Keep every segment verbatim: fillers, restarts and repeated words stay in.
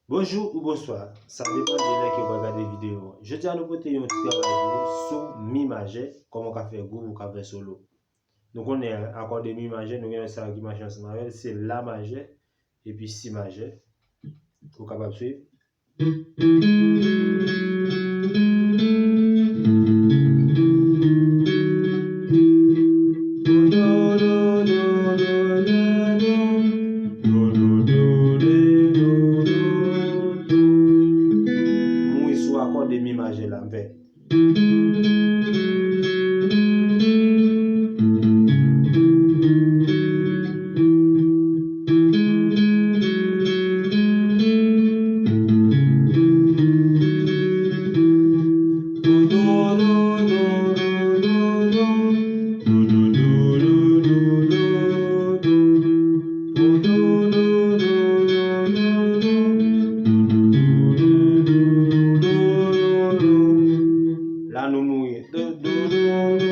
Bonjou ou bonswa, sa depann de lè ke w pral gade videyo an. Jodi a nou pote yon ti travay pou ou sou mi majè, kòman w ka fè gwouv ou ka fè solo. Nou konnen akò de mi majè, nou gen sa ki mache ansanm avè l, se la majè epi si majè. Ou kapab swiv. Mouri sou akò de mi majè la, m fè. La nou mouri. Do, do, do, do,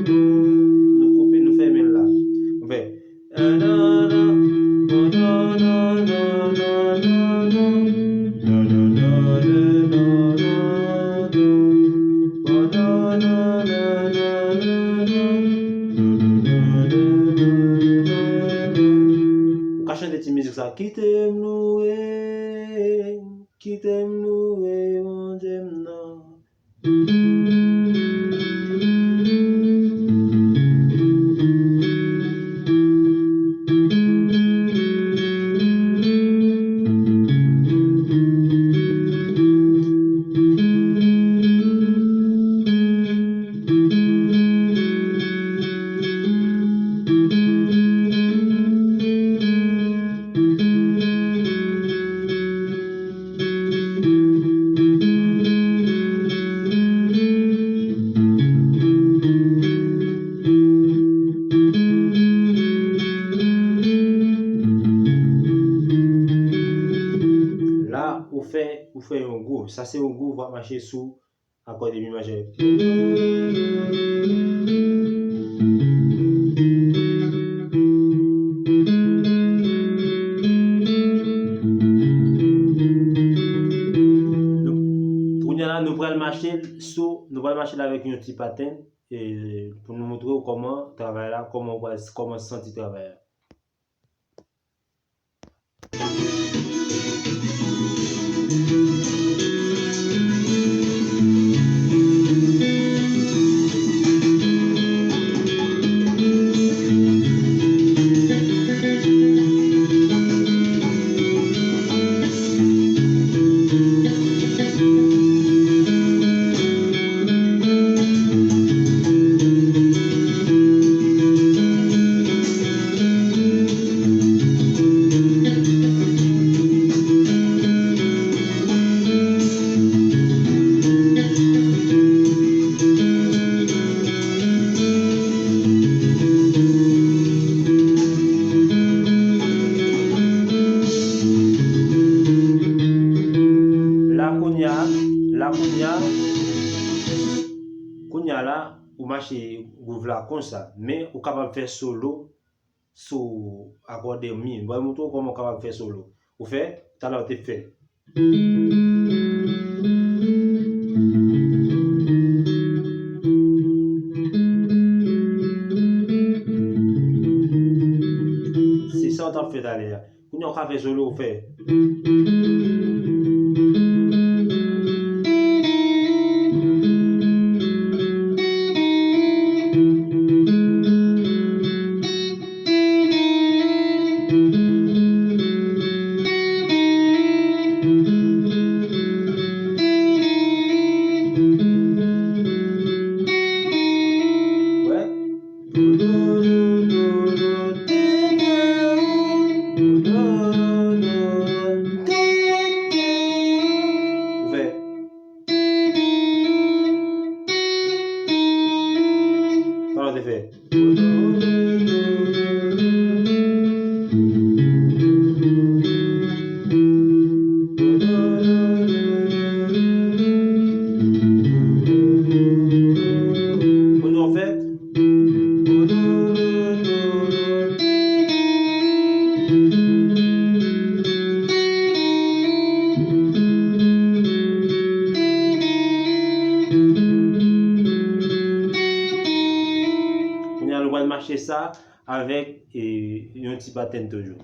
do. Nou koupe, nou fèmen l la. Nou fè. Ou ka chante ti mizik sa. Kite m louwe, kite m louwe Bondye m nan. La, ou fè, ou fè yon gwouv. Sa se yon gwouv w ap mache sou akò de mi majè. Kounye a la, nou pral mache l sou, nou pral mache l avèk yon ti patèn, e, pou nou montre w kòman travay la, kòman w pral, kòman santi travay la. La kounye a, la kounye a, kounye a la, ou mache gwouv la konsa, men ou kapab fè solo sou akò de mi. Mwen montre w kòman w kapab fè solo. Ou fè, talè w te fè. Se sa w t ap fè talè a. Kounye a w ka fè solo, ou fè. Wè. sa avèk e, yon ti pattern toujou.